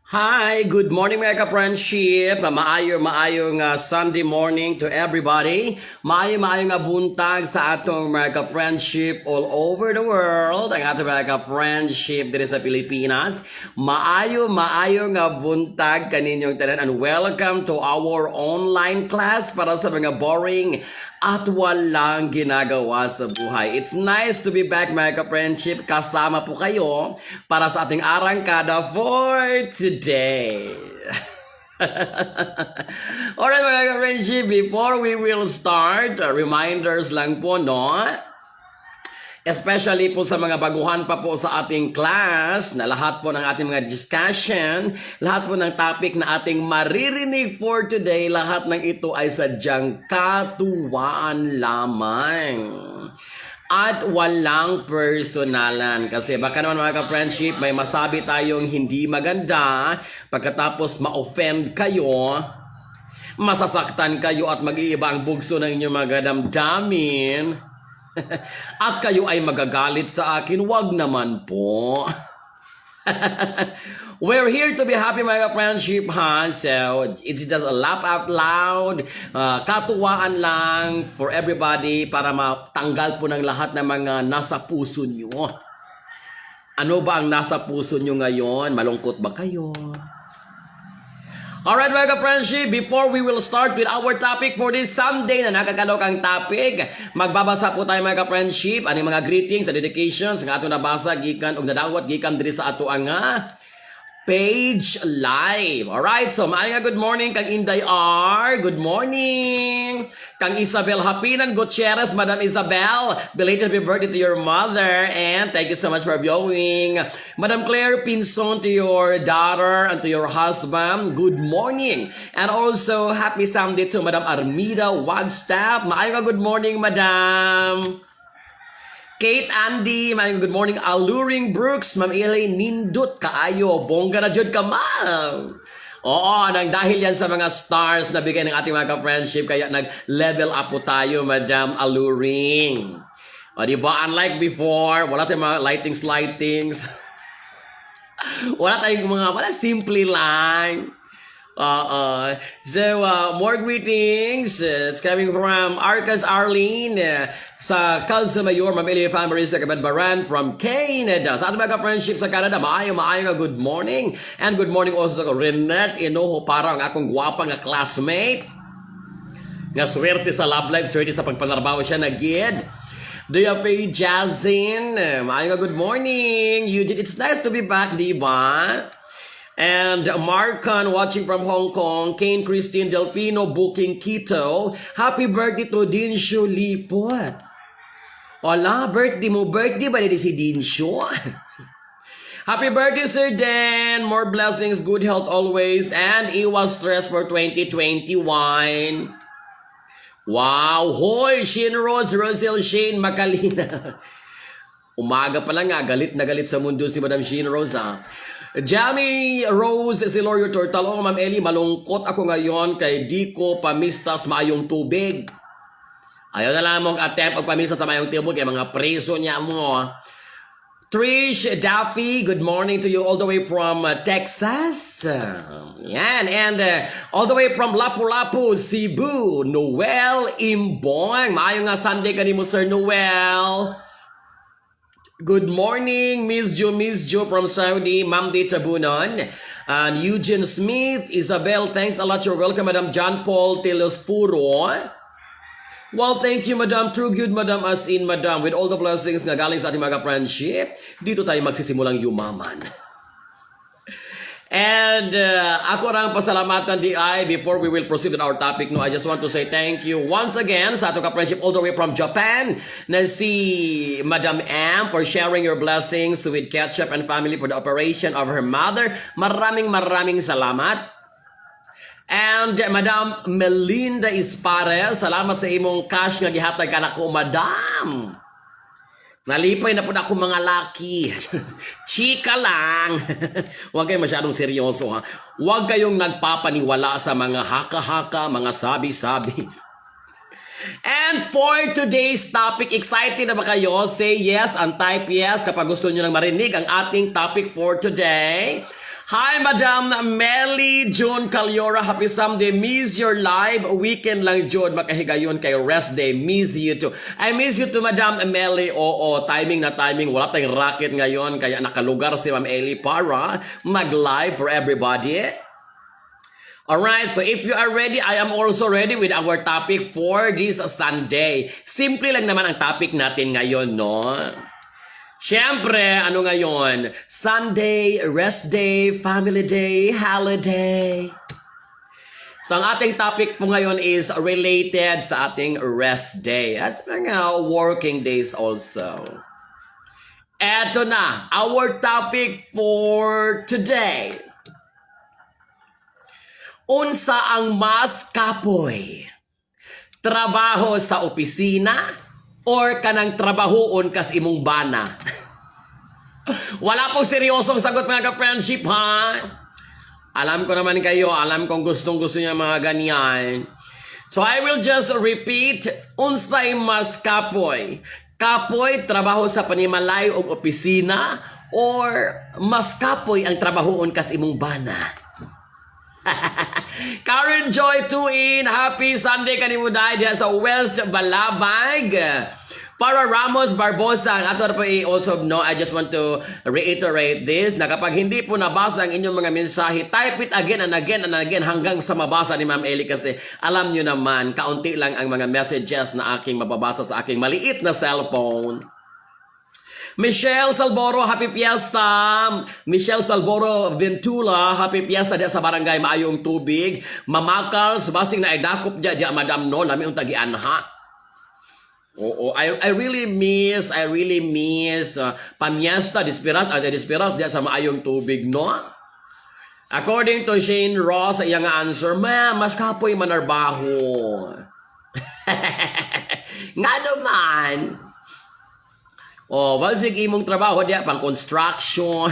Hi, good morning, mga ka-friendship. Maayo maayo nga Sunday morning to everybody. Maayo maayo nga buntag sa atong mga ka-friendship all over the world. Ang atong mga ka-friendship diri sa Pilipinas. Maayo maayo nga buntag kaninyong tanan and welcome to our online class para sa mga boring at walang ginagawa sa buhay. It's nice to be back, mga ka-friendship. Kasama po kayo para sa ating arangkada for today. Alright, mga ka-friendship, before we will start, reminders lang po, no? Especially po sa mga baguhan pa po sa ating class, na lahat po ng ating mga discussion, lahat po ng topic na ating maririnig for today, lahat ng ito ay sadyang katuwaan lamang at walang personalan. Kasi baka naman, mga ka-friendship, may masabi tayong hindi maganda, pagkatapos ma-offend kayo, masasaktan kayo at mag-iiba ang bugso ng inyong mga damdamin at kayo ay magagalit sa akin, wag naman po. We're here to be happy, mga friendship, ha? So, it's just a laugh out loud, katuwaan lang for everybody para matanggal po ng lahat ng mga nasa puso nyo. Ano ba ang nasa puso nyo ngayon? Malungkot ba kayo? Alright, mga ka-friendship, before we will start with our topic for this Sunday na nakakalokang topic, magbabasa po tayo, mga ka-friendship, ano yung mga greetings and dedications nga ato nabasa gikan og nadawat gikan diri sa ato ang page live. Alright, so maayo nga good morning kang Inday R. Good morning. Kang Isabel Hapinan Gutierrez, Madam Isabel, belated happy birthday to your mother and thank you so much for viewing. Madam Claire Pinson, to your daughter and to your husband, good morning. And also, happy Sunday to Madam Armida Wagstaff. Maayo nga good morning, Madam. Kate Andy, maayong good morning. Alluring Brooks, Ma'am Eli, nindot kaayo. Bongga na jud ka, ma'am. Oo, nang dahil yan sa mga stars na bigay ng ating mga ka-friendship, kaya nag-level up po tayo, Madam Alluring. O, di ba? Unlike before, wala tayong mga lightings, lightings. Wala tayong mga, wala, simple lang. So, more greetings. It's coming from Arcas Arlene sa Calza Mayor, Ma'am Elia Family sa Kabadbaran from Canada. Sa ating mga friendship sa Canada, maayo, maayo nga good morning. And good morning also to Renette Inoho, parang akong gwapa nga classmate. Nga swerte sa love life, swerte sa pagpanarbaho siya na gid. Dia Faye Jazin, maayo nga good morning. Eugene, it's nice to be back, di ba? And Marcan watching from Hong Kong, Kane Christine Delfino booking Quito. Happy birthday to Dinsho Lipot. Wala, birthday mo, birthday ba si Dinsho? Happy birthday, Sir Dan! More blessings, good health always, and iwas stress for 2021. Wow! Hoy! Shin Rose, Rosel Shane Makalina. Umaga pa lang nga, galit na galit sa mundo si Madam Shane Rose, ha. Jamie Rose Silorio Tortal, oh, Ma'am Ellie, malungkot ako ngayon kay di ko pamistas maayong tubig. Ayaw na lang mong attempt og pamistas sa maayong tubig kay mga preso niya mo. Trish Duffy, good morning to you all the way from Texas. Yan, and all the way from Lapu-Lapu, Cebu, Noel Imbong. Maayo nga Sunday kanimo, Sir Noel. Good morning, Miss Jo, Miss Jo from Saudi, Ma'am D. Tabunan, and Eugene Smith, Isabel, thanks a lot. You're welcome, Madam John Paul Telosfuro. Well, thank you, Madam. True good, Madam, as in, Madam. With all the blessings nga galing sa ating mga friendship, dito tayo magsisimulang yumaman. And ako rang pasalamatan di ay before we will proceed with our topic, no, I just want to say thank you once again sa atong ka-friendship all the way from Japan na si Madam M for sharing your blessings with Ketchup and family for the operation of her mother. Maraming maraming salamat. And Madam Melinda Ispares, salamat sa imong cash nga gihatag kanako, Madam. Nalipay na po ako, mga laki. Chika lang. Huwag kayong masyadong seryoso, ha. Huwag kayong nagpapaniwala sa mga haka-haka, mga sabi-sabi. And for today's topic, excited na ba kayo? Say yes and type yes kapag gusto nyo nang marinig ang ating topic for today. Hi, Madam Melly June Caliora. Happy Sunday. Miss your live. Weekend lang jud makahigayon kay rest day. Miss you too. I miss you too, Madam Melly. Oo, timing na timing. Wala tayong racket ngayon. Kaya nakalugar si Ma'am Ellie para mag-live for everybody. Alright, so if you are ready, I am also ready with our topic for this Sunday. Simple lang naman ang topic natin ngayon, no? Siyempre, ano ngayon? Sunday, rest day, family day, holiday. So ang ating topic po ngayon is related sa ating rest day. That's mga working days also. Eto na, our topic for today. Unsa ang mas kapoy? Trabaho sa opisina or kanang trabahoon kas imong bana? Wala pong seryosong sagot, mga ka-friendship, ha? Alam ko naman kayo, alam kong gustong gusto niya mga ganyan. So I will just repeat, unsay mas kapoy? Kapoy trabaho sa panimalay o opisina or mas kapoy ang trabahoon kas imong bana? Karen Joy Tuin, happy Sunday kanimo dai diha sa West Balabag. Para Ramos Barbosa, ang ato na po i-also, no, I just want to reiterate this, na kapag hindi po nabasa ang inyong mga mensahe, type it again and again and again hanggang sa mabasa ni Ma'am Ellie kasi alam nyo naman, kaunti lang ang mga messages na aking mababasa sa aking maliit na cellphone. Michelle Salboro, happy fiesta. Michelle Salboro Ventula, happy fiesta diya sa barangay Maayong Tubig. Mamakal, basing na dakop diya diya, madam, no, lami unta gianha. Oo, I really miss pamiesta, dispiras, at dispiras diya sa Maayong Tubig, no? According to Shane Ross, iyang answer, "Ma'am, mas kapoy manarbaho." Nga naman. Oh, basig imong trabaho diya pang construction.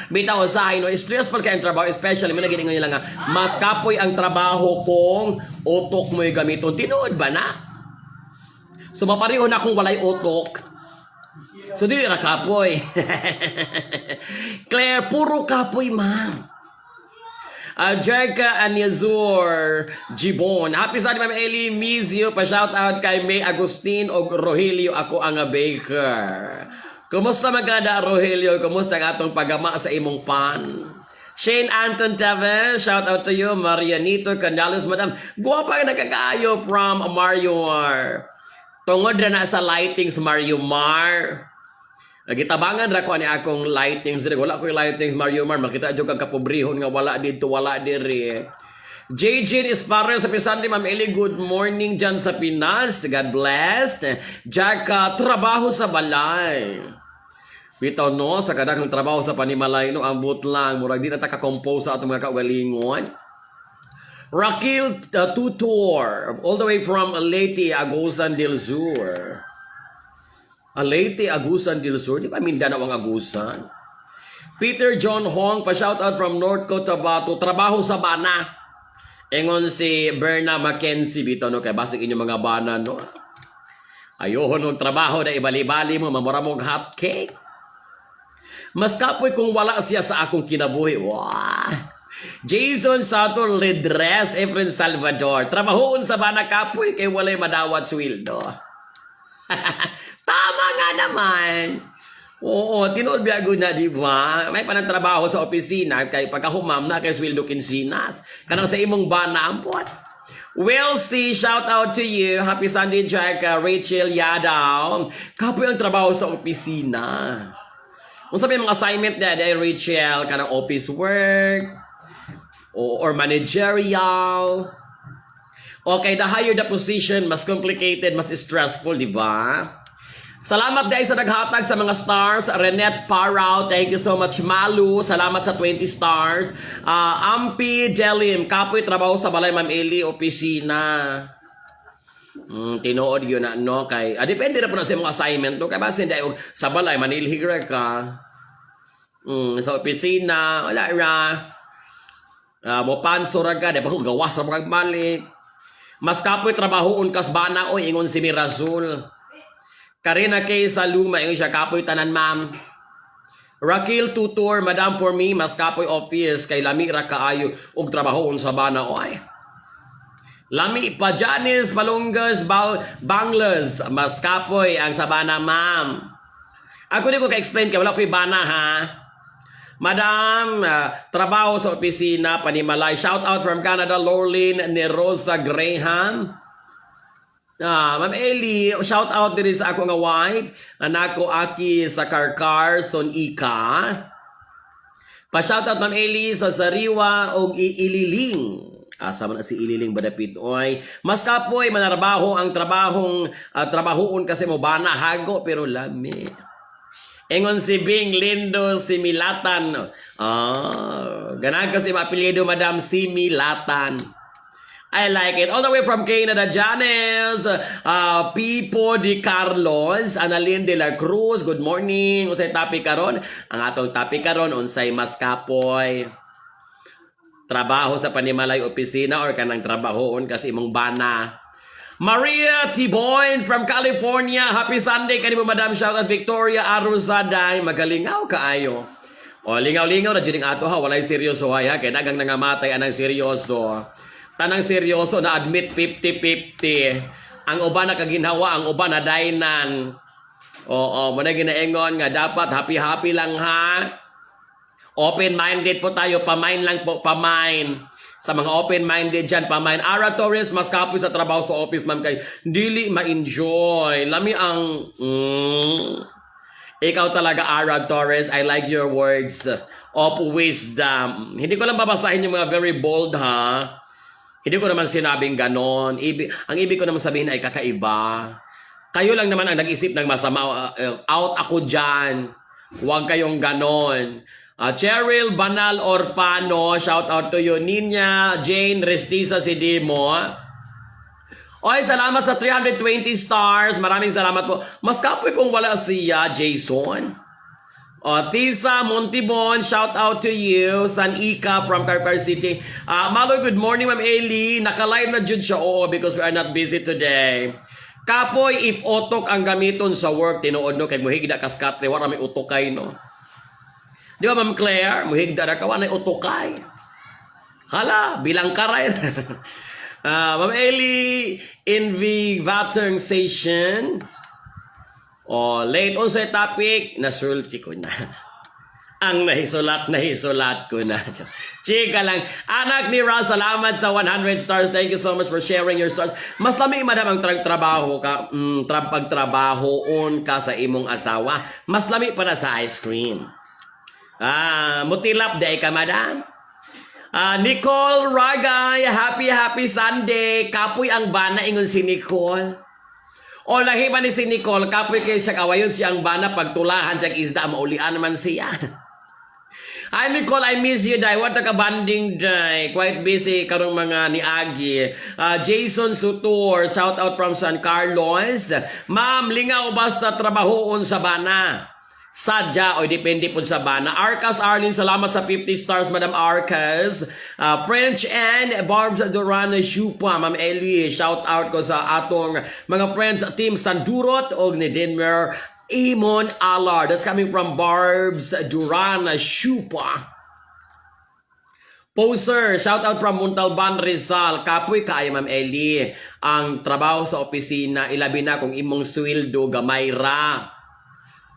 Bitaw usahay, no, stressful kay ang trabaho, especially may naginingon nila nga mas kapoy ang trabaho kung utok mo'y gamiton. Tinuod ba na? So mapareho na kung walay utok. So dili ra kapoy. Claire, puro kapoy, ma'am. Jerka Anyazur Gibon. Happy Sunday, Ma'am Ellie. Miss you. Pa-shout out kay May Agustin og Rogelio. Ako ang baker. Kumusta maganda, Rogelio? Kumusta ang atong paggama sa imong pan? Shane Anton Teves, shout out to you. Marianito Canales, madam. Guwapa ka nagkakayo from Mario. Tungod ra na sa lightings, Mario Mar. Nagitabangan ra ko ani akong lightings diri. Wala ko lightings, Mario Mar. Makita jud kag kapobrehon nga wala didto, wala diri. JJ Esparre sa Pisandi, Ma'am Eli, good morning dyan sa Pinas. God bless. Jack, trabaho sa balay. Bitaw, no, sa kadaghang trabaho sa panimalay, no, ambot lang, murag di na ta ka-compose sa atong mga kaugalingon. Raquel Tutor, all the way from Leyte, Agusan del Sur. Leyte, Agusan del Sur, di ba Mindanao ang Agusan? Peter John Hong, pa-shout out from North Cotabato, trabaho sa bana. Ingon si Berna Mackenzie bitaw, no, kay basig inyong mga bana, no. Ayohon og trabaho na ibali-bali mo, mamura mo hot cake. Mas kapoy kung wala siya sa akong kinabuhi. Wow. Jason Sato Lidres, Efren Salvador. Trabahoon sa bana kapoy kay walay madawat sweldo. Tama nga naman. Oo, tinuod biya na, di ba? May panang trabaho sa opisina kay pagkahumam na kay sweldo kinsinas. Kanang sa imong bana ambot. Will see, shout out to you. Happy Sunday, Jack. Rachel Yadaw. Kapoy ang trabaho sa opisina. Kung sabi mga assignment na, dahil Rachel, kanang office work, or managerial. Okay, the higher the position, mas complicated, mas stressful, di ba? Salamat guys sa naghatag sa mga stars. Renette Parao, thank you so much. Malu, salamat sa 20 stars. Ampi Delim, kapoy trabaho sa balay, Ma'am Eli, opisina. Tinuod yun na, no? Kay, depende na po na sa imong assignment, no? Kay basin dahil sa balay, manilhig ra ka. Sa opisina, wala ra. Mo panso ra ka, di ba kung gawas ra mo kag balik. Mas kapoy trabahoon kas bana oy, ingon si Mirazul. Karina K. Saluma, ingon siya, kapoy tanan, ma'am. Raquel Tutor, "Madam, for me, mas kapoy office kay lami ra kaayo og trabahoon sa bana." Oy. Lami pa. Janice Palunggas Bal Bangles, "Mas kapoy ang sabana, ma'am." Ako di ko ka-explain kay wala ko'y bana, ha. Madam, trabaho sa opisina, panimalay. Shout out from Canada, Lorlene Nerosa Graham. Ma'am Eli, shout out diri sa ako nga wife, anak ko Aki sa Carcar, Son Ika. Pa-shout out, Ma'am Eli, sa Sariwa og Ililing. Asa man na si Ililing badapit, oy? Mas kapoy manarbaho ang trabahong trabahoon kasi mo bana, hago pero lami. Ingon si Bing Lindo Similatan. Ganahan kasi apelyido, Madam, Similatan. I like it. All the way from Canada, Janice, Pipo Di Carlos, Annalyn De La Cruz, good morning. Unsay topic karon? Ang atong topic karon, unsay mas kapoy? Trabaho sa panimalay, opisina, or kanang trabahoon kasi imong bana? Maria Tiboy from California. Happy Sunday kanimo, Madam. Shout out Victoria Arusaday. Magalingaw kaayo. O lingaw-lingaw na jud ato ha, walay seryoso ha, kay dagang nangamatay anang seryoso. Tanang seryoso na admit 50-50. Ang uban na kaginhawa, ang uban na daynan. Oo, mo na ginaingon nga dapat happy-happy lang ha. Open-minded po tayo, pamain lang po, pamain. Sa mga open-minded dyan, pamain. Ara Torres, "Mas kapoy sa trabaho sa office, ma'am, kay dili ma-enjoy. Lami ang Ikaw talaga, Ara Torres. I like your words of wisdom. Hindi ko lang babasahin yung mga very bold, ha? Hindi ko naman sinabing ganon. Ang ibig ko naman sabihin ay kakaiba. Kayo lang naman ang nag-isip ng masama. Out ako dyan. Huwag kayong ganon. Cheryl Banal Orpano, shout out to you. Nina Jane Restisa Sidimo. Oy, salamat sa 320 stars. Maraming salamat po. Mas kapoy kung wala siya, Jason. O, Tisa Montibon, shout out to you. San Ika from Carcar City. Maloy, good morning, Ma'am Ailey. Naka-live na jud siya. Oo, because we are not busy today. Kapoy, if utok ang gamiton sa work, tinuod no, kay muhigda ka skatri, wala may utokay, no? Di ba, Ma'am Claire? Muhigda ra ka, wala may utokay. Hala, bilang karay. Ma'am Ailey, in the Vatern Station. O, late on sa topic, nasulti ko na. Ang nahisulat, nahisulat ko na. Chika lang. Anak ni Ra, salamat sa 100 stars. Thank you so much for sharing your stars. Mas lami, madam, ang trabaho ka, pagtrabahoon ka sa imong asawa. Mas lami pa na sa ice cream. Mutilap day ka, madam. Nicole Ragay, happy happy Sunday. Kapoy ang bana, ingon si Nicole. O lahi pa ni si Nicole, kapoy kay siya kawayon siyang bana pagtulahan siya isda, maulian naman siya. Hi Nicole, I miss you, day. What ka banding day? Quite busy karong mga niagi. Jason Sutur, shout out from San Carlos. "Ma'am, lingaw basta trabahoon sa bana." Sadya o depende po sa bana. Arcas Arlene, salamat sa 50 stars, Madam Arcas. French and Barbs Duran Shupa, Ma'am Ellie, shout out ko sa atong mga friends, Team Sandurot og ni Denmer Amon Allard. That's coming from Barbs Duran Shupa. Poser, shout out from Montalban, Rizal. "Kapoy kaayo, Ma'am Ellie, ang trabaho sa opisina, ilabi na kung imong sweldo gamay ra.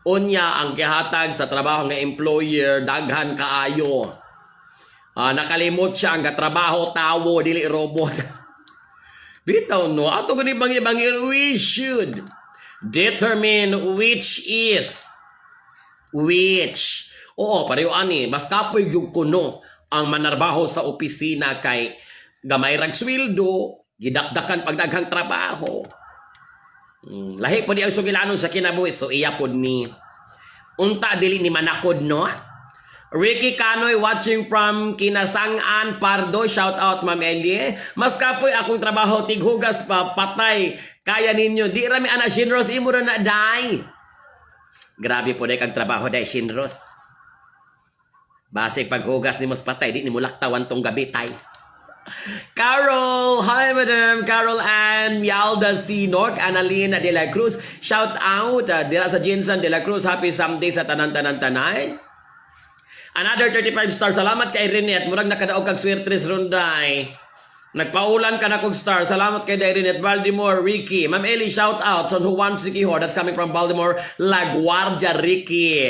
Unya ang gihatag sa trabaho nga employer daghan kaayo. Nakalimot siya ang katrabaho tawo dili robot." Bitaw no, ato gani bang ibang we should determine which is which. Oo, pareho ani, mas kapoy gyud kuno ang manarbaho sa opisina kay gamay rag sweldo, gidakdakan pag daghang trabaho. Lahi po di ang sugilanon sa kinabuhi, so iya pod ni. Unta dili ni manakod no. Ricky Canoy watching from Kinasangan, Pardo. Shout out, Ma'am Elie. "Mas kapoy akong trabaho, tighugas pa, patay. Kaya ninyo. Di rami ana Shinros, imo ra na day." Grabe po day kag trabaho day, Shinros. Basig paghugas ni mos patay, di ni mo laktawan tong gabi tay. Carol, hi madam, Carol Ann Mialda Sinok, Annalena De La Cruz, shout out dira sa Jinsan De La Cruz, happy Sunday sa tanan-tanan-tanan. Another 35 stars. Salamat kay Renette. Murag nakadaog kag swertres runday. Nagpaulan ka na kog star. Salamat kay Day Renette. Baltimore, Ricky. Ma'am Eli, shout out. San Juan Siquijor. That's coming from Baltimore, LaGuardia, Ricky.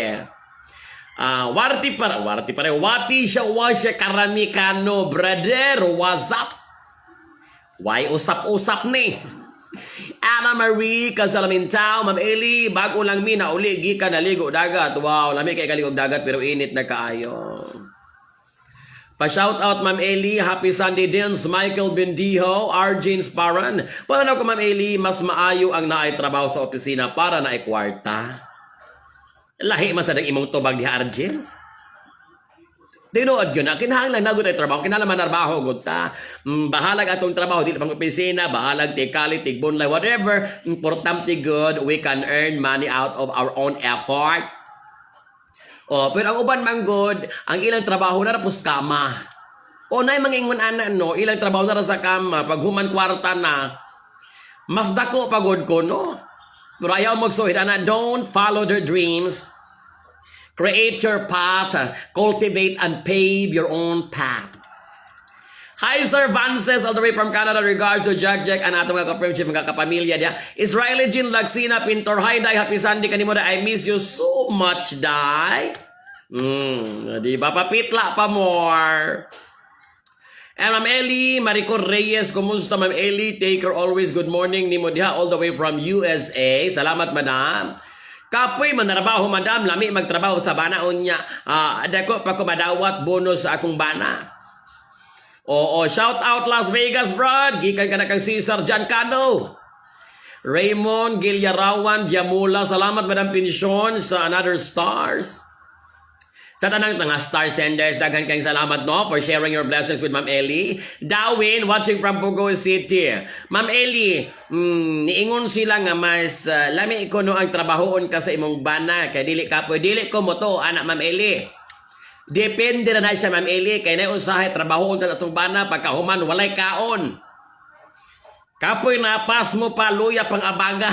Ah, warti para, wati siya, wasya karami kano, brother, what's up? Why usap-usap ni? Anna Marie Casalamintao, Ma'am Eli, bago lang mi na uli, gikan naligo dagat. Wow, lami kay kaligog dagat pero init na kaayo. Pa-shout out, Ma'am Eli, happy Sunday dance, Michael Bendijo, Arjun Sparan. Para na ko, Ma'am Eli, mas maayo ang naay trabaho sa opisina para naay kwarta. Lahi man sa imong tubag diha, Arjens. Tinuod yun, na kinahanglan na gud ay trabaho, kinahanglan manarbaho gud ta. Bahalag atong trabaho dili pang opisina, bahalag tikali, tigbunlay, whatever. Importante good, we can earn money out of our own effort. Oh, pero ang uban man gud, ang ilang trabaho na ra pus kama. O nay mga ingon ana no, ilang trabaho na ra sa kama, pag human kwarta na, mas dako pagod ko no. Pero ayaw magsuhid ana, don't follow their dreams. Create your path, cultivate and pave your own path. Hi, Sir Vances, all the way from Canada. Regards to Jack Jack and atong mga ka-friendship, mga kapamilya niya. Israeli Jean Lagsina, Pintor. Hi, Day. Happy Sunday kanimo, Day. I miss you so much, Day. Di ba? Papitla pa more. And Ma'am Eli, Mariko Reyes, kumusta, Ma'am Eli? Take care always. Good morning nimo diha all the way from USA. Salamat, Madam. Kapoy manarabaho, Madam, lami magtrabaho sa bana unya. Ah, dako pa ko madawat bonus sa akong bana. Oo, shout out Las Vegas, brod. Gikan ka na kang Cesar Giancano. Raymond Gilyarawan Diamula, salamat, Madam Pensyon, sa another stars. Sa tanang mga star senders, daghan kayong salamat no for sharing your blessings with Ma'am Ellie. Darwin, watching from Bogo City. Ma'am Ellie, niingon sila nga mas lami ko no ang trabahoon ka sa imong bana kay dili ka po dili ko mo to anak, Ma'am Ellie. Depende na na siya, Ma'am Ellie, kay na usahay trabahoon ka sa atong bana pagkahuman walay kaon. Kapoy na pas mo pa luya pang abaga.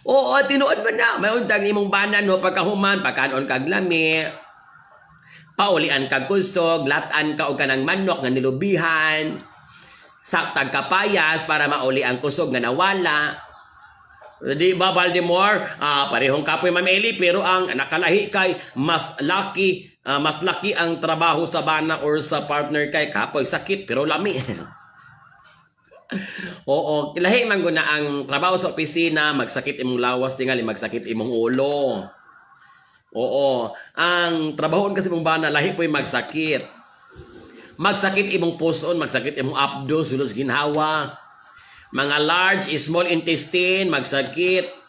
Oo, tinuod mo na. May untang imong bana no pagkahuman, pagkanon kag lami. Paulian kag kusog, latan ka og kanang manok nga nilubihan. Saktag kapayas para mauli ang kusog nga nawala. Di ba, Baltimore? Ah, parehong kapoy, Ma'am Eli, pero ang nakalahi kay mas laki ang trabaho sa bana or sa partner kay kapoy sakit pero lami. Oo, lahi man guna ang trabaho sa opisina, magsakit imong lawas tingali, magsakit imong ulo. Oo, ang trabahoon kasi imong bana lahi po'y magsakit. Magsakit imong puson, magsakit imong apdo, sulod ginhawa. Mga large, small intestine, magsakit.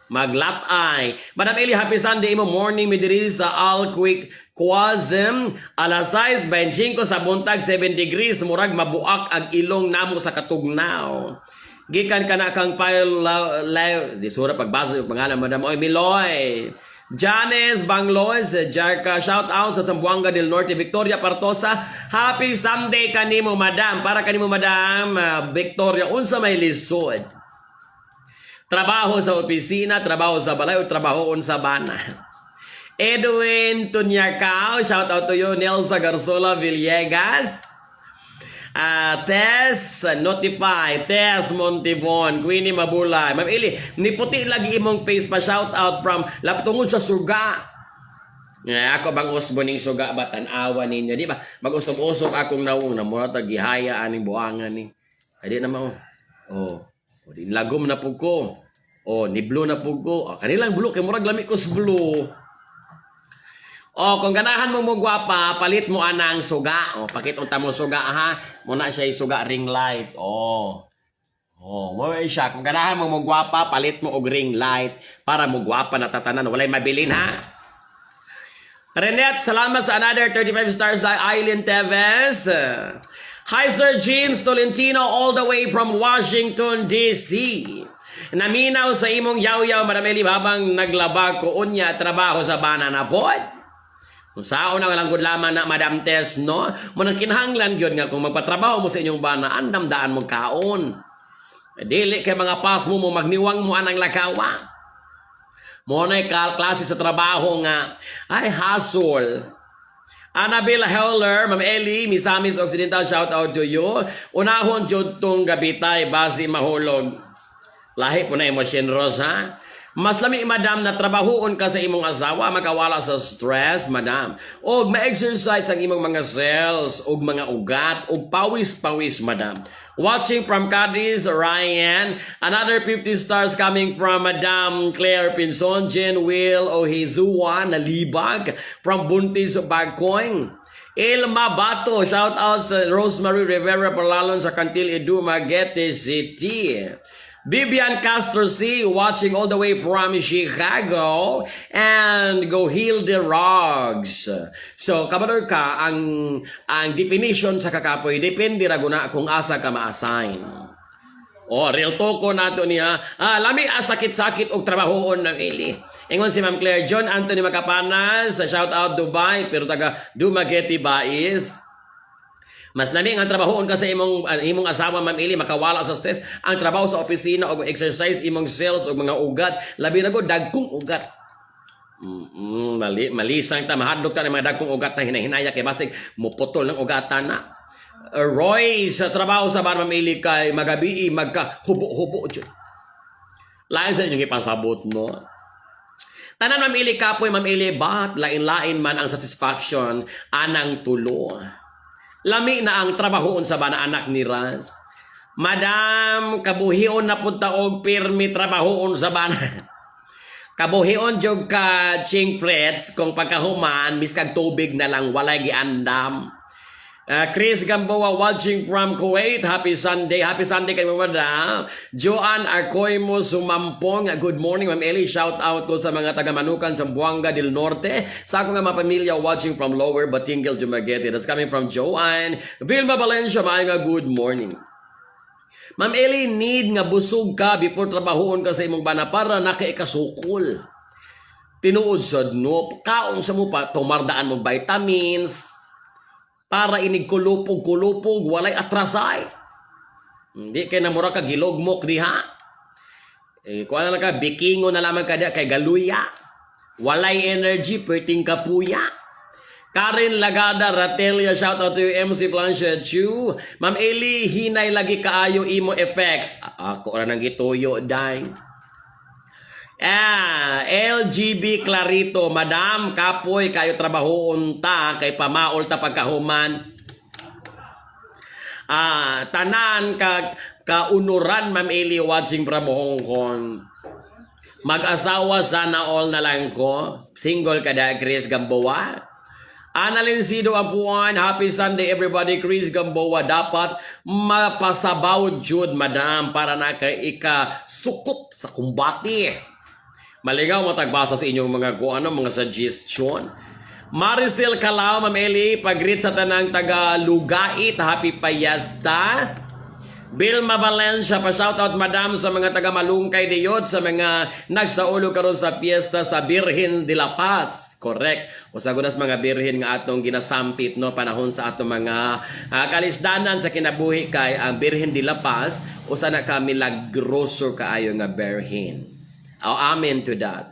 Maglatay. Madam Eli, happy Sunday imo morning mi diri sa Al Quick Quasm. Alas 6:25 sa buntag, 7 degrees, murag mabuak ang ilong namo sa katugnaw. Gikan ka na kang pile la, di sura pagbasa yung pangalan, Madam Oy Miloy. Janes Bangloes, Jarka, shout out sa Zamboanga del Norte, Victoria Partosa. Happy Sunday kanimo, Madam. Para kanimo, Madam Victoria, unsa may lisod? Trabaho sa opisina, trabaho sa balay, o trabahoon sa bana? Edwin Tunyacao, shout out to you. Nelsa Garzola Villegas. Tess, Notify, Tess Montibon, Queenie Mabulay. Ma'am Eli, niputi lagi imong face pa, shout out from Laptungod sa suga. Yeah, ako bang usbo ning suga ba tan-awa ninyo, di ba? Mag-usok-usok akong nawong na mura tag gihaya aning buangan ni. Ay di na mao. Oh, o di lagom na pug ko. Oh, ni blue na pug ko. Oh, kanilang blue kay murag lami ko sa blue. Oh, kung ganahan mo mo gwapa, palit mo anang suga. Oh, pakit unta mo suga ha. Muna siya suga ring light. Oh. Oh, mo siya. Kung ganahan mo mo gwapa, palit mo og ring light para mo gwapa na tatanan. Walay mabilin ha. Renette, salamat sa another 35 stars by Eileen Teves. Hi, Sir James Tolentino, all the way from Washington, D.C. Naminaw sa imong yaw-yaw, Madam Eli, habang naglaba ko unya trabaho sa bana na pod. Kung saon ang langgod lamang na, Madam Tess, no? Munang kinahanglan gyud nga kung magpatrabaho mo sa inyong bana, andam daan mo kaon. Dili kay mga pas mo mo magniwang mo anang lakawa. Mao na klase sa trabaho nga ay hasol. Annabel Heller, Ma'am Ellie, Misamis Occidental, shout out to you. Unahon jud tong gabitay basi mahulog. Lahi po na emosyon, Rose, ha? Mas lami, madam, na trabahoon ka sa imong asawa, makawala sa stress, madam. Og ma-exercise ang imong mga cells, og mga ugat, og pawis-pawis, madam. Watching from Cadiz, Ryan. Another 50 stars coming from Madam Claire Pinson, Jen Will Ohizua, Nalibag, from Buntis, Bagcoing. Ilma Bato, shout out sa Rosemary Rivera Palalon sa Cantil, Dumaguete City. Vivian Castro C, watching all the way from Chicago, and go heal the rugs. So, kabalo ka, ang definition sa kakapoy, depende ra guna kung asa ka ma-assign. Oh, real talk ko nato niya. Ah, lami ah, sakit-sakit og trabahoon ng Eli. Ingon si Ma'am Claire John Anthony Macapanas sa shout out Dubai pero taga Dumaguete Bais. Mas lami ang trabahoon ka sa imong asawa, Ma'am Eli, makawala sa stress. Ang trabaho sa opisina og exercise imong cells og mga ugat, labi na gud dagkong ugat. Malisang ta mahadlok ta ng mga dagkong ugat na hinahinaya kay basig muputol ng ugatan na. Roy, sa trabaho sa bar, Ma'am Eli, kay magabi magka hubo-hubo jud. Lain sa inyong ipasabot, no? Tanan, Ma'am Eli, kapoy, Ma'am Eli, but lain-lain man ang satisfaction anang tulo. Lami na ang trabahoon sa bana, anak ni Raz. Madam, kabuhion na punta og pirmi trabahoon sa bana. Kabuhion jud ka, Ching Freds, kung pagkahuman, miskag tubig na lang, walay giandam. Chris Gamboa watching from Kuwait. Happy Sunday. Happy Sunday kay Madam. Joanne Arcoimo Sumampong. Good morning, Ma'am Ellie. Shout out ko sa mga taga-Manukan sa Buanga del Norte. Sa akong nga mga pamilya watching from Lower Batinguel, Dumaguete. That's coming from Joanne. Vilma Valencia, maayong good morning. Ma'am Ellie, need nga busog ka before trabahoon ka sa imong bana para nakaikasukol. Tinuod sad, no, kaon sa mo pa, tumardaan mo vitamins, para inig kulupog-kulupog, walay atrasay. Hindi kay namura ka gilogmok diha. Eh, kuha na lang ka, bikingo na lamang ka diha kay galuya. Walay energy, perting kapuya. Karen Lagada Ratelia, shout out to you, MC Plancha Chu. Ma'am Eli, hinay lagi kaayo imo effects. Ako ra nang gituyo, day. Ah, LGB Clarito, Madam, kapoy kayo trabahoon ta kay pamaol ta pagkahuman. Ah, tanan ka kaunuran, Ma'am Eli, watching from Hong Kong. Mag-asawa sana all na lang ko. Single ka da, Chris Gamboa. Annalyn Sido Ampuan, happy Sunday everybody. Chris Gamboa, dapat mapasabaw jud, madam, para na kay ika sukop sa kumbati. Maligaw matagbasa sa inyong mga kuano, mga suggestion. Maricel Calao, Ma'am Eli, pag-greet sa tanang taga Lugait, happy payasta. Vilma Valencia, pa shoutout, madam, sa mga taga Malungkay Diyot, sa mga nagsaulog karon sa piyesta sa Birhen de la Paz. Correct. Usa gud mga birhen nga atong ginasampit, no, panahon sa atong mga kalisdanan sa kinabuhi kay ang Birhen de la Paz usa na ka milagroso kaayo nga birhen. Oh, amen to that.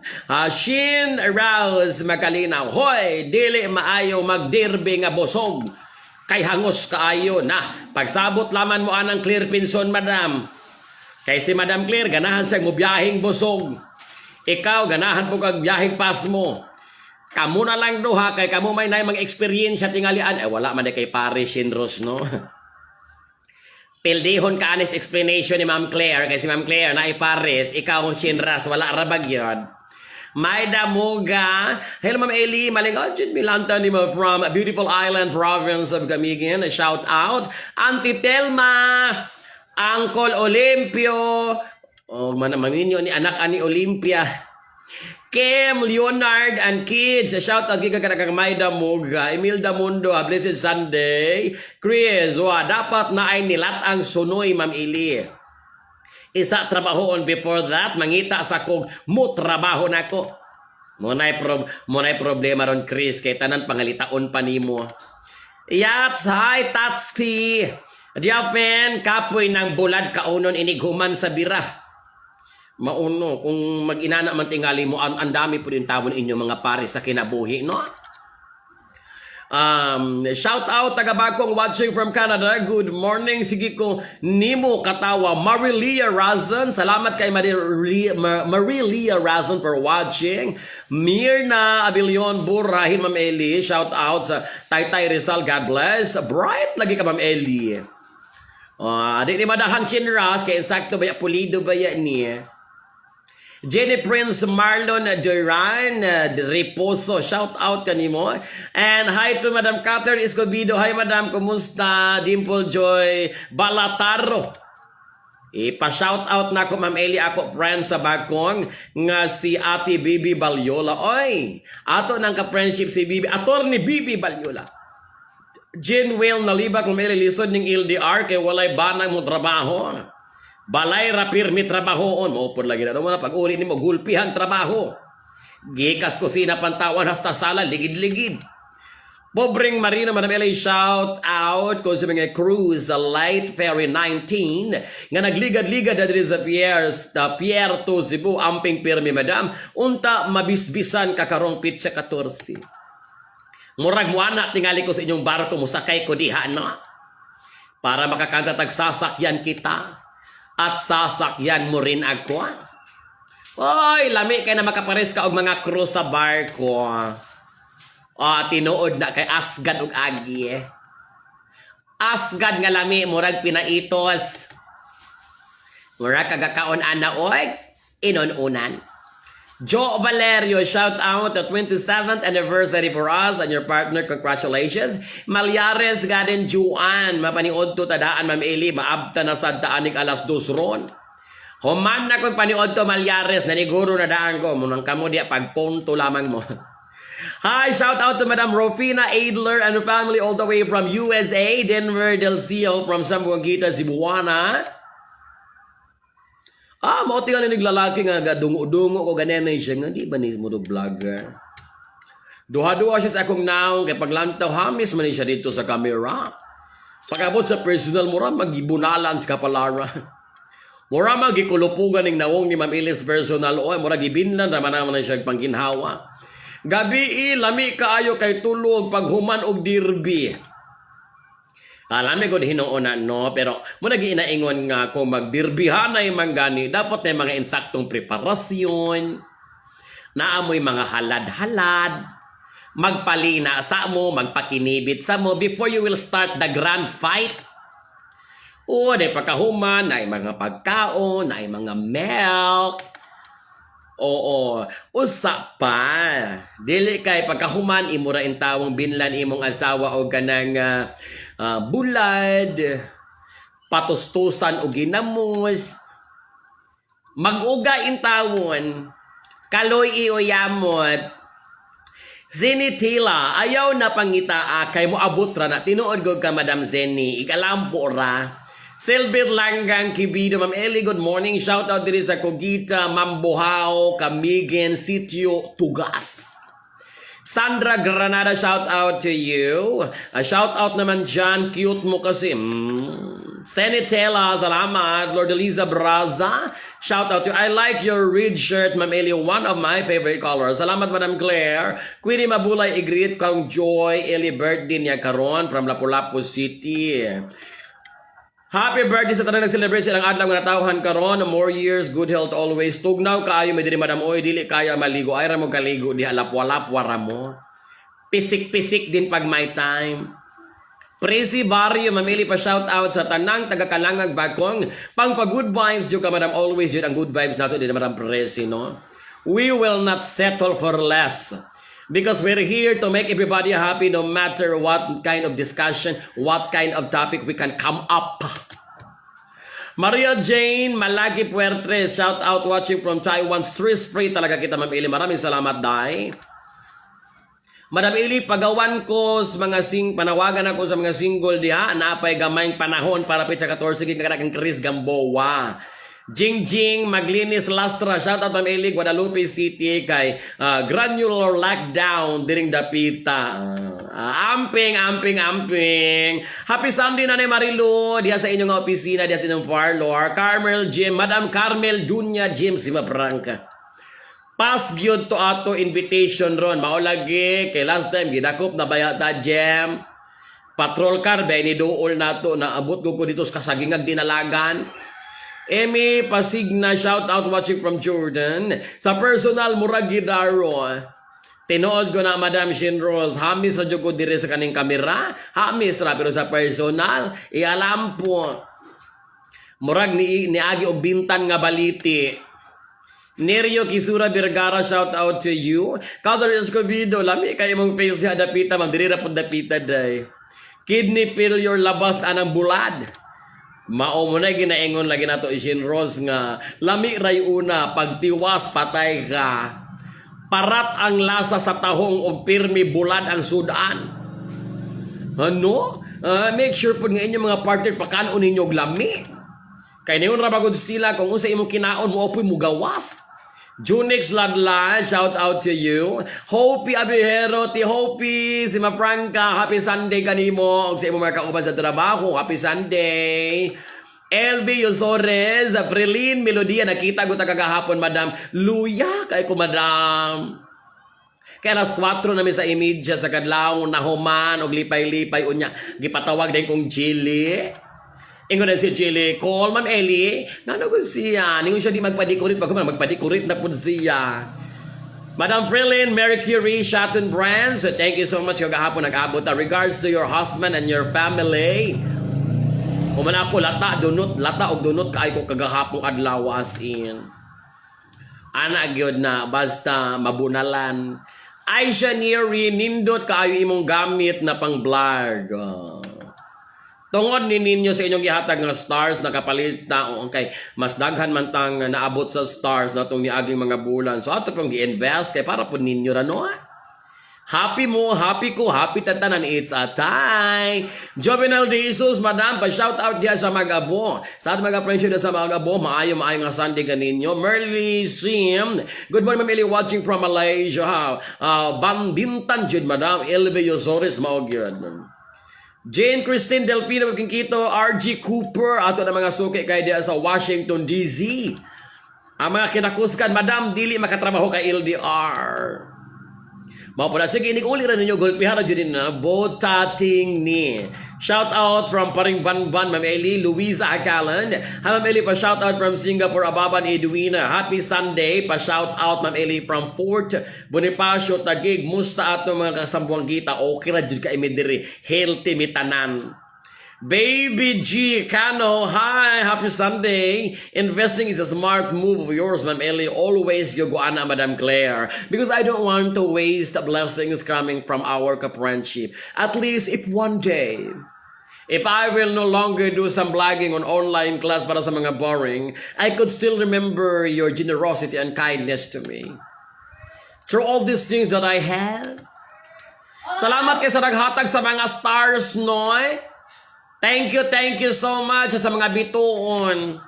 Shin Rouse Makalinaw. Hoy, dili maayo magdirbe nga busog. Kay hangos kaayo na. Pagsabot laman mo anang Clear Pinson, madam. Kay si Madam Clear, ganahan siya mobiyahing busog. Ikaw, ganahan po kag biyahing pasmo. Kamo na lang duha kay kamo may nay mga experience tingalian. Eh wala man kay pare Shinros, no. Pildihon ka anis explanation ni Ma'am Claire kay si Ma'am Claire na Paris, ikaw ang Shinras wala ra bagyon. Maida Muga. Hello, Ma'am Eli. Malingaw jud milanta ni mo from beautiful island province of Camiguin. A shout out. Auntie Telma. Uncle Olimpio. Oh, man maminyo ni anak ani Olimpia. Kim, Leonard, and kids. Shout out gikan kang Maida Muga, Emilda Mundo, a blessed Sunday. Chris, wa dapat na ay nilat ang sunoy, Ma'am Ili. Isa trabahoon before that, mangita sa kog mo trabaho nako. Mo problema ron, Chris, kay tanan pangalitaon pa nimo. Yats, hi, Tatsi. Diapen, kapoy ng bulad kaunon inighuman sa bira. Mauno, kung mag-inana man tingali mo, ang dami po din tawon inyo mga pare sa kinabuhi, no? Shout out taga Bakong watching from Canada. Good morning. Sige ko nimo katawa Marilia Razon. Salamat kay Marilia Razon for watching. Mirna Abilion Burahin, Ma'am Eli. Shout out sa Taytay Rizal. God bless. Bright lagi ka, Ma'am Eli. Ah, di ni madahan chinras kay insakto ba ya, pulido ba ya ni. Jenny Prince Marlon Duran Reposo, shout out kanimo. And hi to Madam Catherine Escobedo. Hi, Madam, kumusta? Dimple Joy Balataro. Ipa-shout out na ko, Ma'am Eli, ako friend sa Bakong nga si Ate Bibi Balyola. Oy, ato nang ka-friendship si Bibi, Attorney Bibi Balyola. Jean Will nalibak, Ma'am Eli, lisod ning LDR kay walay banang mo trabaho. Balay ra pirmi trabahoon mo pod lagi na mo na pag uli nimo gulpihan trabaho. Gikas kusina pantawan hasta sala ligid-ligid. Pobreng Marino, Madam Eli, shout out ko sa mga crew sa Light Ferry 19 nga nagligad-ligad na diri sa Pier, sa Pier to Cebu, amping pirmi, Madam. Unta mabisbisan ka karong pitsa 14. Murag muana tingali ko sa inyong barko, musakay ko diha, no? Para makakanta tag "Sasakyan Kita at Sasakyan Mo Rin Ako". Oy, lami kay na makapares ka og mga crew sa barko. Ah, tinuod na kay asgad og agi eh. Asgad nga lami, murag pinaitos. Murag kagakaon ana oy, inon-unan. Joe Valerio, shout out the 27th anniversary for us and your partner. Congratulations. Malyares Garden Juan, mapaniod to tadaan, Ma'am Eli, maabta na sa daanig alas 2 ron. Human na kong paniod to Malyares, naniguro na daan ko. Munang kamo diya, pagpunto lamang mo. Hi, shout out to Madam Rofina Adler and her family all the way from USA, Denver Del Cio from Zamboanguita, Cebuana. Ah, mao tingali naglalaki nga gadungo-dungo ko ganin na siya nga di ba ni mo vlogger. Duha-duha siya sa akong naong kay paglantaw hamis man ni siya dito sa camera. Pag-abot sa personal, mura magibunalan sa kapalaran. Mura magikulupugan ning nawong ni Ma'am Elis personal oy, mura gibinlan ra man naman siya pangginhawa. Gabi lami kaayo kay tulog paghuman og derby. Alam ko hinuon na, no, pero mo nagi inaingon nga kung magdirbihanay man gani dapat may mga insaktong preparasyon, naamoy mga halad-halad, magpalina sa mo, magpakinibit sa mo before you will start the grand fight. O, di pagkahuman, na mga pagkaon, na mga milk. Oo, usa pa. Dili kay pagkahuman imo ra intawong binlan imong asawa og kanang bulad, patustusan og ginamos, mag-uga intawon, kaloy iuyamot. Zenitila, ayaw na pangita kay mo abot ra na. Tinuod gud ka, Madam Zenny, ikalampo ra. Silbert Langgang Kibido, Ma'am Eli, good morning. Shout out diri sa Kogita, Mambuhao, Camiguin, Sitio, Tugas. Sandra Granada, shout out to you. Shout out naman dyan, cute mo kasi. Senitela, salamat. Lord Eliza Braza, shout out to you. I like your red shirt, Ma'am Eli, one of my favorite colors. Salamat, Madam Claire. Queenie Mabulay, i-greet kang Joy, Eli, birthday niya karon from Lapu-Lapu City. Happy birthday sa tanan nag-celebrate silang adlaw nga natawhan karon. More years, good health always. Tugnaw kaayo may diri, Madam oy, dili kaya maligo. Ay ra mo kaligo diha, lapwa-lapwa ra mo. Pisik-pisik din pag my time. Presi Barrio, mamili pa shout out sa tanang taga-Kalangag Bakong. Pang pa good vibes yung ka, Madam, always yun ang good vibes nato din, Madam Presi, no? We will not settle for less. Because we're here to make everybody happy no matter what kind of discussion, what kind of topic we can come up. Maria Jane Malagi Puertre, shout out watching from Taiwan. Stress free talaga kita, Ma'am Eli. Maraming salamat, Dai. Madam Eli, pagawan ko sa mga panawagan ako sa mga single diha, napay gamayng panahon para pitsa 14 gid kang Chris Gamboa. Jing Jing Maglinis Lastra, shout out, Ma'am Eli, Guadalupe City kay granular lockdown diring dapita. Ah, amping, amping, amping. Happy Sunday, Nanay Marilu. Diya sa inyong opisina, diya sa inyong parlor. Carmel Jim, Madam Carmel Dunya Jim, si Mabranca. Pass gyud to ato invitation ron. Mao lagi kay last time gidakop na baya ta, Jem. Patrol car ba ni duol nato na abot ko dito sa kasagingag dinalagan. Emmy Pasigna, shout out, watching from Jordan. Sa personal, murag gidaro. Tinuod ko na, Madam Shinros, hamis ra jud ko diri sa kaning kamera, hamis ra, pero sa personal, ialam po. Murag ni niagi og bintan nga baliti. Nerio Kisura Vergara, shout out to you. Catherine Escobedo, lami kay imong face diha dapita, ma'am, diri ra pud dapita day. Kidney failure, labas anang bulad. Mao mo na ginaingon lagi nato isin Rose nga lami ray una, pagtiwas patay ka. Parat ang lasa sa tahong og pirmi bulad ang sudan. Ano? Ah, make sure pud nga inyong mga partner pakanon ninyo og lami. Kay ningon ra bagod sila, kung unsa imong kinaon mo opoy mugawas. Junix Ladla, shout out to you. Hopi Abihero, ti Hopi, si Ma Franca, happy Sunday kanimo ug sa imong mga kauban sa trabaho, happy Sunday. LB Yosores, Prilin Melodia, nakita ko ta kagahapon, Madam. Luya kay ko, Madam. Kaya alas 4 namin sa imidya sa kadlaw nahuman og lipay-lipay, unya gipatawag din kong Chili. Ingon na si Chili, "Call Ma'am Ellie." Ngano ko siya? Ningon siya di magpa-decorate. Pag magpa-decorate na po siya. Madam Frilin, Mary Curie, Shaton Brands, thank you so much kagahapon nag-abot. Regards to your husband and your family. Human ako, lata, dunot, lata og dunot kay ko kagahapong adlaw, as in. Ana gyud na basta mabunalan. Aisha Neri, nindot kaayo imong gamit na pang vlog. Ah. Tungod ni ninyo sa inyong gihatag nga stars, nakapalit ta o kay mas daghan man tang naabot sa stars na tong niaging mga bulan. So ato pong gi-invest kay para po ninyo ra, no? Happy mo, happy ko, happy tatanan, it's a tie. Jovenel De Jesus, Madam, pa shout out diya sa Magabo. Sa ating mga friendship sa Magabo, maayo maayo nga Sunday kaninyo. Merly Sim, good morning, Ma'am Eli, watching from Malaysia. Bambintan jud, Madam Elve Yosores, mao gyud. Jane Christine Delfino Quinquito, RG Cooper, ato na mga suki kay diya sa Washington DC. Ang mga kinakusgan, Madam, dili makatrabaho kay LDR. Mao po na, sige, inig-uli ra ninyo, gulpihan na dyan na, botating ni. Shout out from Paring Banban, Ma'am Eli, Luisa Akalan. Hi, Ma'am Eli, pa shout out from Singapore, Ababan, Edwina. Happy Sunday, pa shout out, Ma'am Eli, from Fort Bonifacio, Taguig. Musta ato mga kasambuanggita, okay ra jud ka imi diri, healthy mi tanan. Baby G Cano, hi, happy Sunday. Investing is a smart move of yours, Ma'am Ellie. Always you go ana, Madam Claire. Because I don't want to waste the blessings coming from our friendship. At least if one day, if I will no longer do some blogging on online class para sa mga boring, I could still remember your generosity and kindness to me. Through all these things that I have. Salamat kay sa naghatag sa mga stars, noy. Thank you so much sa mga bituon.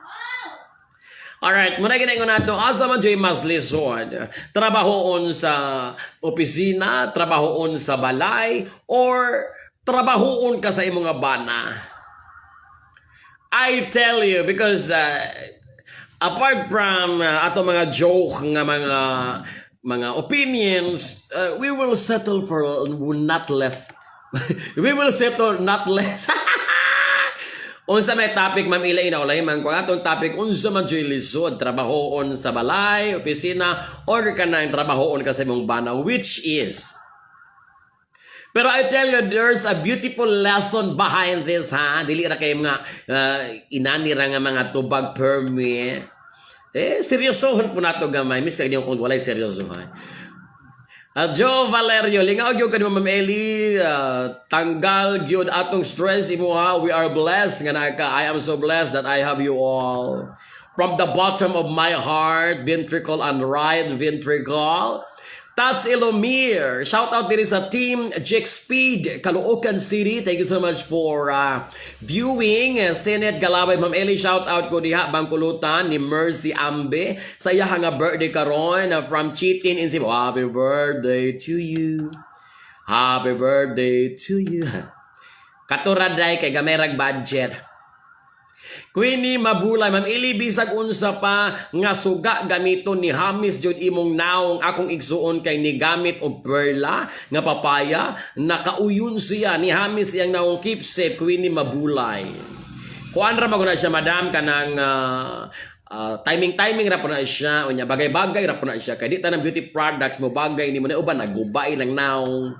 Alright, muna ginaingon nato, asa man joy mas lisod? Trabahoon sa opisina, trabahoon sa balay, or trabahoon ka sa imong nga bana? I tell you, because apart from ato mga joke nga mga opinions, we will settle for not less. We will settle not less. Unsa may topic, Ma'am Ila ina ulay man ko atong topic, unsa man joy lisod, trabahoon sa balay, opisina, or kanang trabahoon ka sa imong bana, which is? Pero I tell you, there's a beautiful lesson behind this, ha? Dili ra kay mga inani ra nga mga tubag permi. Eh, seryosohon po nato gamay. Miss kay kung walay seryosohan. Joe Valerio, lingaw gyud ka ni Ma'am Eli, tanggal gyud atong stress imo ha. We are blessed nga naka. I am so blessed that I have you all. From the bottom of my heart, ventricle and right ventricle. Tats Ilomir, shout out diri sa Team Jack Speed, Caloocan City. Thank you so much for viewing. Senate Galabay, Ma'am Eli, shout out ko diha Bangkulutan ni Mercy Ambe. Sa iya nga birthday karon from Chitin in Cebu. Happy birthday to you. Happy birthday to you. Katura day kay gamay rag budget. Queenie Mabulay, "Ma'am Eli, bisag unsa pa nga suga gamiton ni hamis jud imong naong. Akong igsuon kay ni gamit og perla nga papaya, nakauyon siya ni hamis iyang naong. Keep safe, Queenie Mabulay." Kuan ra maguna siya, madam, kanang timing timing ra po na siya unya bagay-bagay ra po na siya kay di tanang beauty products mo bagay nimo na uban nagubay lang naong.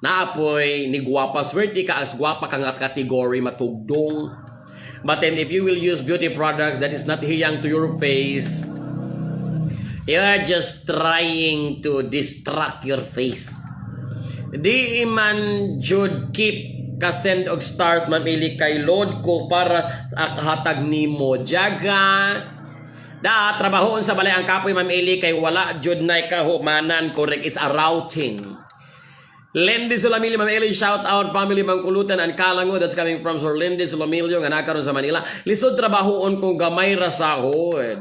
Naapoy ni guwapa, swerte ka as guwapa ka nga category matugdong. But then if you will use beauty products that is not hiyang to your face, you are just trying to distract your face. Di man jud keep ka-send og stars, Ma'am Eli, kay Lord ko para hatag nimo. Jaga. Da trabahoon sa balay ang kapoy, Ma'am Eli, kay wala jud nay kahumanan. Correct, it's a routine. Lindy Sulamilio, "Ma'am Eli, shout out family Mangkulutan and Kalango." That's coming from Sir Lindy Sulamilio nga nakaron sa Manila. Lisod trabahoon kung gamay ra sahod.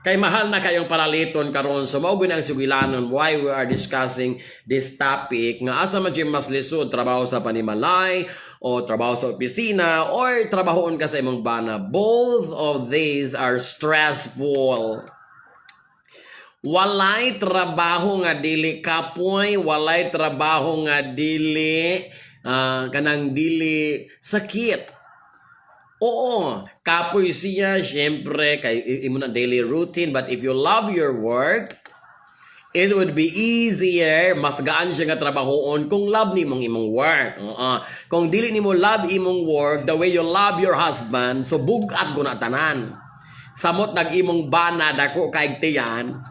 Kay mahal na kayong paraliton karon. So mao ang sugilanon why we are discussing this topic nga asa man jud mas lisod, trabaho sa panimalay o trabaho sa opisina or trabahoon ka sa imong bana. Both of these are stressful. Walay trabaho nga dili kapoy, walay trabaho nga dili kanang dili sakit. Oo, kapoy siya, syempre, kay imo na daily routine, but if you love your work, it would be easier, mas gaan siya nga trabahoon kung love nimong imong work. Oo. Kung dili nimo love imong work the way you love your husband, so bugat guna tanan. Samot nag imong bana dako kay tiyan.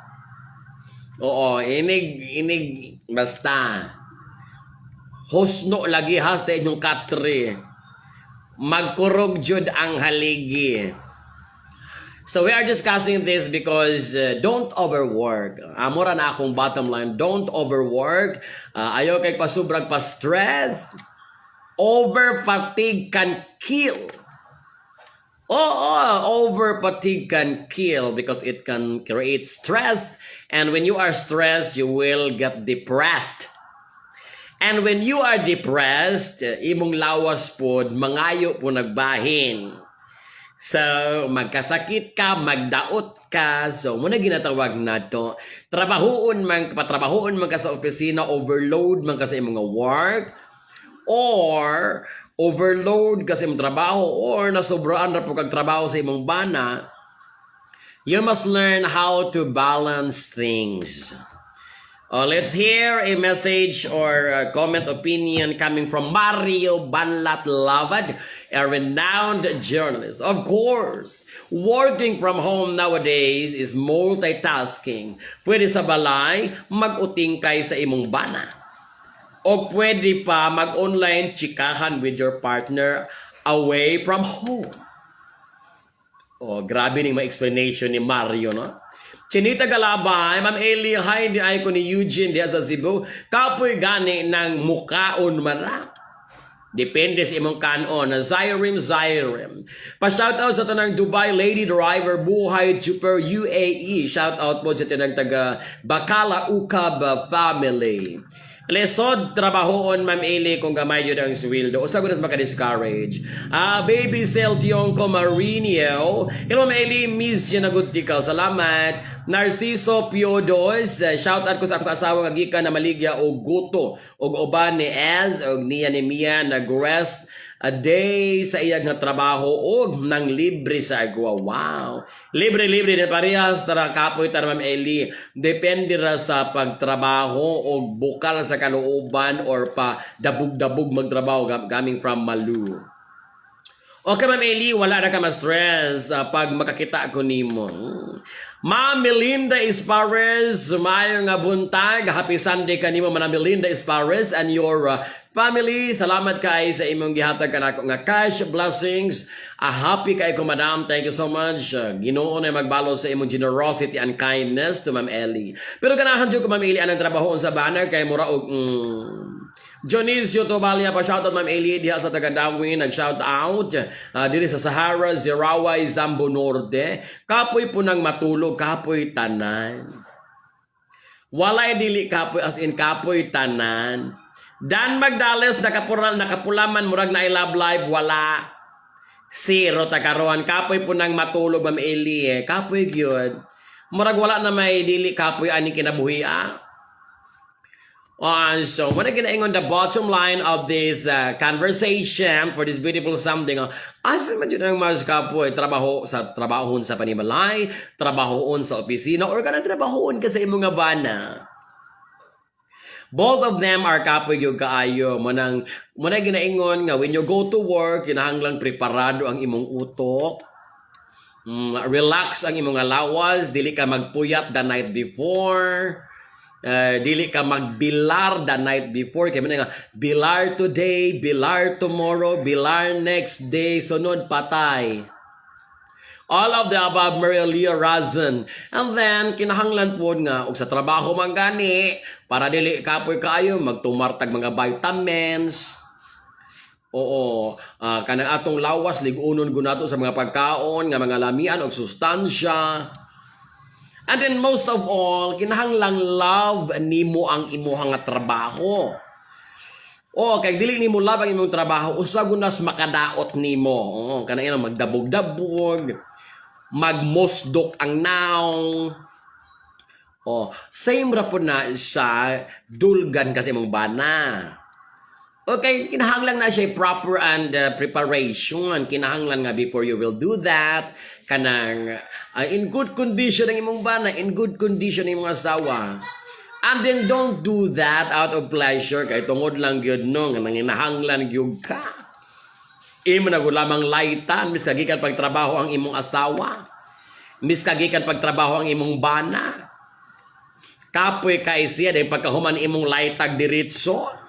Oo, inig inig basta. Husno lagi hasta inyong katre. Magkurog jud ang haligi. So we are discussing this because don't overwork. Amora na akong bottom line, don't overwork. Ayaw kay pasubrag pa stress. Over fatigue can kill. Oo, over fatigue can kill because it can create stress. And when you are stressed, you will get depressed. And when you are depressed, imong lawas pod mangayo po nagbahin. So, magkasakit ka, magdaot ka. So, muna ginatawag nato. Trabahoon man, patrabahoon man ka sa opisina, overload man ka sa imong work, or overload ka sa imong trabaho, or nasobraan ra po kag trabaho sa imong bana, you must learn how to balance things. Let's hear a message or a comment opinion coming from Mario Banlat Lavad, a renowned journalist. "Of course, working from home nowadays is multitasking. Pwede sa balay, mag-uting kay sa imong bana. O pwede pa mag-online chikahan with your partner away from home." Oh, grabe ning ma-explanation ni Mario, no? Chinita Galabay, "Ma'am Eli, hi, di ay ko ni Eugene diha sa Cebu. Kapoy gani ng mukaon man ra. Depende sa imong kanon." Zyrem Zyrem. Pa-shoutout sa tanang Dubai Lady Driver, Buhay Super UAE. Shoutout po sa tanang taga Bacala Ukab family. Lesod trabahoon, Ma'am Eli, kung gamay yun ang sweldo. Usa ko nas maka-discourage. Ah, Baby Cel Tionco Marinio. "Hello, Ma'am Eli, miss you na good ikaw. Salamat." Narciso Piodos. Shout out ko sa akong asawa nga gikan na maligya og guto og uban ni Ez og niya ni Mia, nag-rest a day sa iyang nga trabaho og nang libre sa agwa. Wow. Libre libre ni parehas tara kapoy tara, Ma'am Eli. Depende ra sa pagtrabaho og bukal sa kalooban or pa dabug-dabug magtrabaho, coming from Malu. Okay, Ma'am Eli, wala na ka ma-stress pag makakita ko nimo. Ma'am Melinda Ispares, maayong nga buntag. Happy Sunday kanimo, Ma'am Melinda Ispares and your family. Salamat kay sa imong gihatag kanako nga cash blessings. Happy kay ko, madam. Thank you so much. Ginoo na magbalo sa imong generosity and kindness to Ma'am Eli. Pero ganahan jud ko, Ma'am Eli, anang trabaho sa banner kay mura og Dionisio Tobalia, pa shoutout, Ma'am Eli, diha sa Tagadawin, nag-shout out diri sa Sahara, Ziraway, Zambo Norte. Kapoy po nang matulog, kapoy tanan. Walay dili kapoy, as in kapoy tanan. Dan Magdales, nakapura, nakapulaman, murag na I love life, wala. Zero ta karon. Kapoy po nang matulog, Ma'am Eli eh. Kapoy gyud. Murag wala na may dili kapoy ani kinabuhi ah. So, what ginaingon, the bottom line of this conversation for this beautiful something, asa man jud ang mas kapoy, trabaho sa trabahoon sa panimalay, trabahoon sa opisina, or kanang trabahoon ka sa imong nga bana? Both of them are kapoy gyud kaayo. Manang muna ginaingon nga when you go to work, kinahanglan preparado ang imong utok. Relax ang imong lawas, dili ka magpuyat the night before. Dili ka magbilar the night before kay man nga bilar today, bilar tomorrow, bilar next day, sunod patay. All of the above, Maria Lea Razon. And then, kinahanglan po nga, og sa trabaho man gani, para dili kapoy kaayo, magtumartag mga vitamins. Oo, kanang atong lawas, ligunon gunato sa mga pagkaon, nga mga lamian og sustansya. And then most of all, kinahanglang love nimo ang imuhang nga trabaho. O, kay dili nimo love ang imong trabaho, usa gunas makadaot nimo. Oo, kanang ilang magdabog-dabog, magmusdok ang naong. Oh, same ra po na sa dulgan kasi imong bana. Okay, kinahanglan na siya proper and preparation. Kinahanglan nga before you will do that, kanang in good condition ang imong bana, in good condition ang imong asawa. And then don't do that out of pleasure kay tungod lang gyud no nga nanginahanglan gyud ka. Imo na gud lamang laytan mis kagikan pagtrabaho ang imong asawa. Mis kagikan pagtrabaho ang imong bana. Kapoy kay siya dahil pagkahuman imong laytag diretso.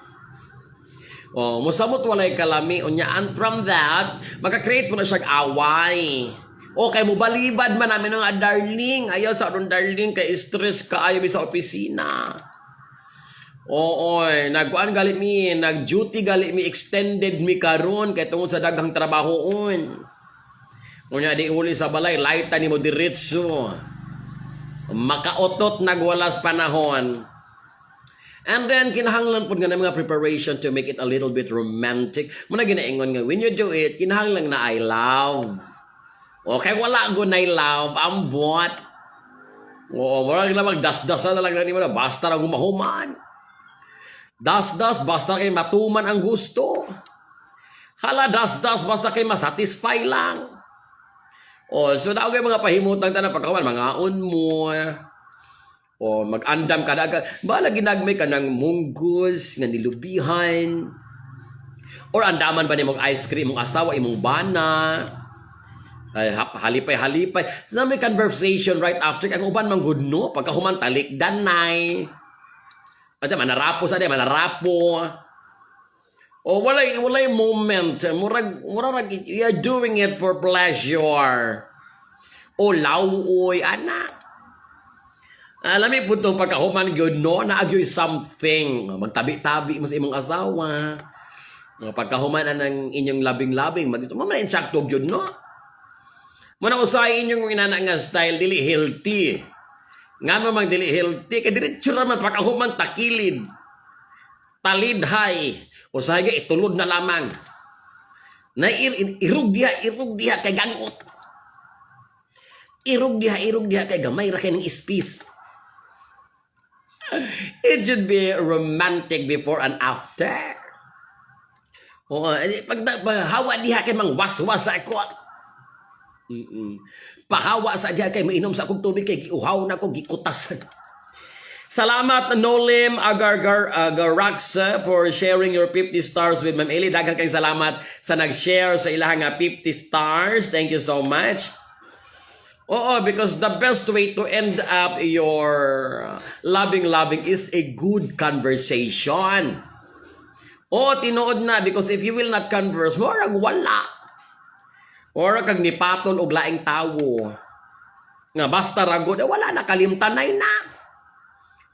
Oh, musamot walay kalami unya, and from that maka-create mo na siyang away. Okay, mo balibad man namin nga, "Darling, ayaw sa aron darling kay stress ka ayo mi sa opisina. Oo, nagkuan gali mi, nag-duty gali mi, extended mi karon kay tungod sa daghang trabahoon." Unya di uli sa balay, layta nimo diretso. Makautot nagwalas panahon. And then, kinahanglan po nga ng mga preparation to make it a little bit romantic. Muna ginaingon nga, when you do it, kinahanglan na I love. Okay, wala go na I love, ambot. Oo, wala lang magdasdasa na lang na nimo na, basta ra gumahuman. Dasdas, basta kay matuman ang gusto. Hala, dasdas, basta kay masatisfy lang. O, so daw kay mga pahimutang tanan pagkawan, mangaon mo. O mag-andam ka daga. Bala ginagmay ka ng munggos nga nilubihan. Or andaman ba nimong ice cream imong asawa, imong bana. Ay, halipay-halipay. So, may conversation right after. Ang uban man gud no, pagkahuman talikdan nay. At manarapo sa di, manarapo. O walay moment. Murag you are doing it for pleasure. O lawoy ana. Alam mo po itong pagkahuman gyud no, naagyoy something. Magtabi-tabi mo sa imong asawa. Mga pagkahuman ang inyong labing-labing, mag mo man insakto gyud no. Muna usahay inyong inana nga style dili healthy. Nga mang dili healthy kay diretso ra man pagkahuman takilid. Talidhay. Usahay ga itulod na lamang. Na irog diha kay gangot. Irog diha kay gamay ra kay ng space. It should be romantic before and after. Oo, eh, pag hawa diha kay mang waswas sa ako. Pahawa sa diha kay mainom sa akong tubig kay giuhaw na ko, gikutas. Salamat, Nolim Agargar Agaraksa, for sharing your 50 stars with Ma'am Eli. Daghang kay salamat sa nag-share sa ilahang nga 50 stars. Thank you so much. Oo, because the best way to end up your loving-loving is a good conversation. Oo, tinuod na because if you will not converse, murag wala. Murag kag nipatol og laing tawo. Nga basta ragod, eh, wala na, kalimtanay na.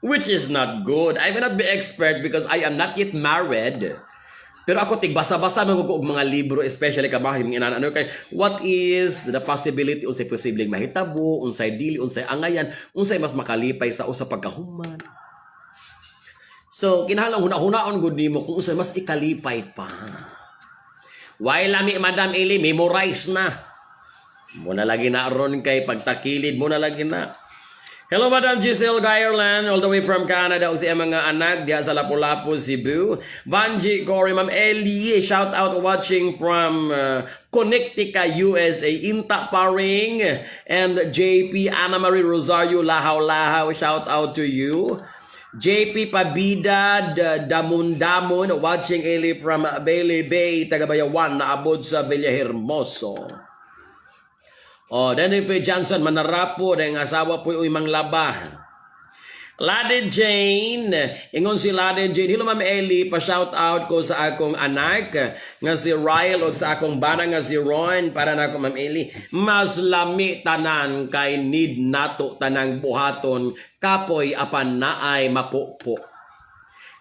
Which is not good. I may not be expert because I am not yet married. Pero ako tigbasa-basa man ko og mga libro, especially kabahin mga inana ano kay what is the possibility, unsay posibleng mahitabo, unsay dili, unsay angayan, unsay mas makalipay sa usa pagkahuman. So, kinahanglan huna-hunaon gud nimo kung unsa mas ikalipay pa. Why lami, Madam Eli, memorize na. Muna lagi na ron kay pagtakilid mo na lagi na. Hello, Madam Giselle Guyerland, all the way from Canada, ug sa iyang mga anak diha sa Lapu-Lapu, Cebu. Vanji Corey, Ma'am Ellie, shout out, watching from Connecticut, USA. Inta Paring and JP Anna Marie Rosario Lahaw Lahaw, shout out to you. JP Pabida Damon Damon, watching Eli from Bailey Bay, Tagabayawan, naabot sa Villahermoso. Oh, Danny P. Johnson, manarapo, dahil ang asawa po uy manglaba. Lade Jane, ingon si Lade Jane, "Hello, Ma'am Eli, pa-shout out ko sa akong anak nga si Ryle ug sa akong bana nga si Ron para nako, Ma'am Eli." Mas lami tanan kay need nato tanang buhaton, kapoy apan naay mapupo.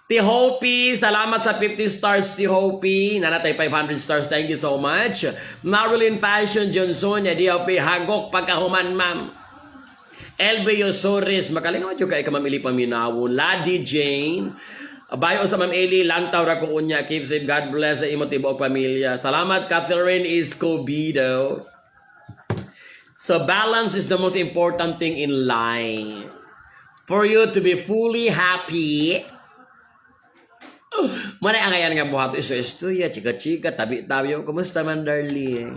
Ti Hopi, salamat sa 50 stars, Ti Hopi. Nanatay 500 stars, thank you so much. Marilyn Passion Johnson, DOP, hagok pagkahuman, ma'am. LB Yosores, makalingaw jud kay ka, Ma'am Eli, paminawon. Lady Jane, bayo sa Ma'am Eli, lantaw ra ko unya. Keep safe, God bless sa imo tibuok pamilya. Salamat, Catherine Escobedo. So balance is the most important thing in life. For you to be fully happy, Mana ang ngayon nga buhat iso istorya, chika-chika, tabi-tabi. Kumusta man, darling?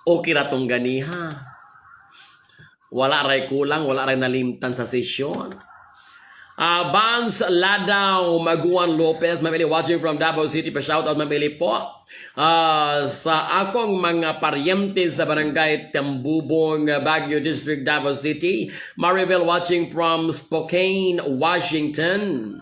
Okay ra tong ganiha. Wala ray kulang, wala ray nalimtan sa sesyon. Vance Ladaw Maguan Lopez, Ma'am Eli, watching from Davao City, pa shout out, Ma'am Eli po. Sa akong mga paryente sa Barangay Tambubong, Baguio District, Davao City. Maribel, watching from Spokane, Washington.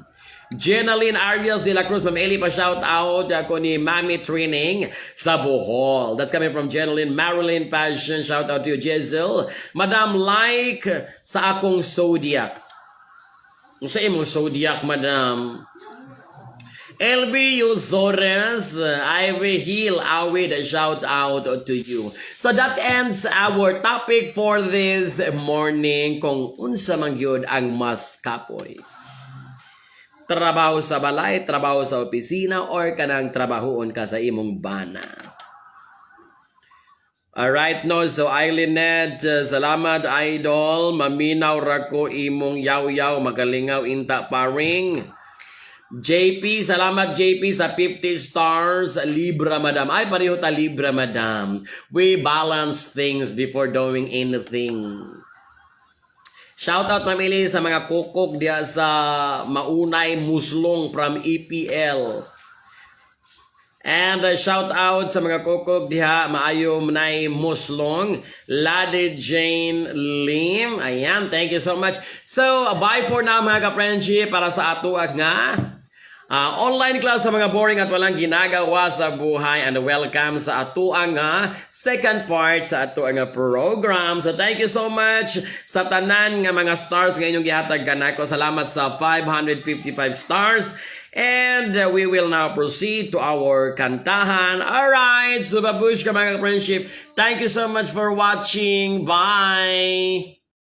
Jenaline Arias de la Cruz, Ma'am Eli, pa shout out ako ni Mami Training sa Bohol. That's coming from Jenaline. Marilyn Passion, shout out to you, Jezel. Madam, like sa akong zodiac. Sa imong zodiac, Madam? LB Yusores, Ivy Hill, Awid, shout out to you. So that ends our topic for this morning, kung unsa man gyud ang mas kapoy. Trabaho sa balay, trabaho sa opisina, or kanang trabahoon ka sa imong bana. Alright, no? So, Eilenet, salamat, idol. Maminaw ra ko imong yaw-yaw, magalingaw inta paring. JP, salamat, JP, sa 50 stars. Libra, madam. Ay, pareho ta Libra, madam. We balance things before doing anything. Shout out, Ma'am Eli, sa mga kukok diya sa Maunay Muslong from EPL. And shout out sa mga kukok diha maayo nay Muslong, Lade Jane Lim. Ayan, thank you so much. So, bye for now, mga ka-friendship, para sa ato nga online class sa mga boring at walang ginagawa sa buhay and welcome sa ato nga second part sa ato nga program. So thank you so much sa tanan nga mga stars nga inyong gihatag kanako. Salamat sa 555 stars. And we will now proceed to our kantahan. Alright, so babush ka, mga friendship. Thank you so much for watching. Bye!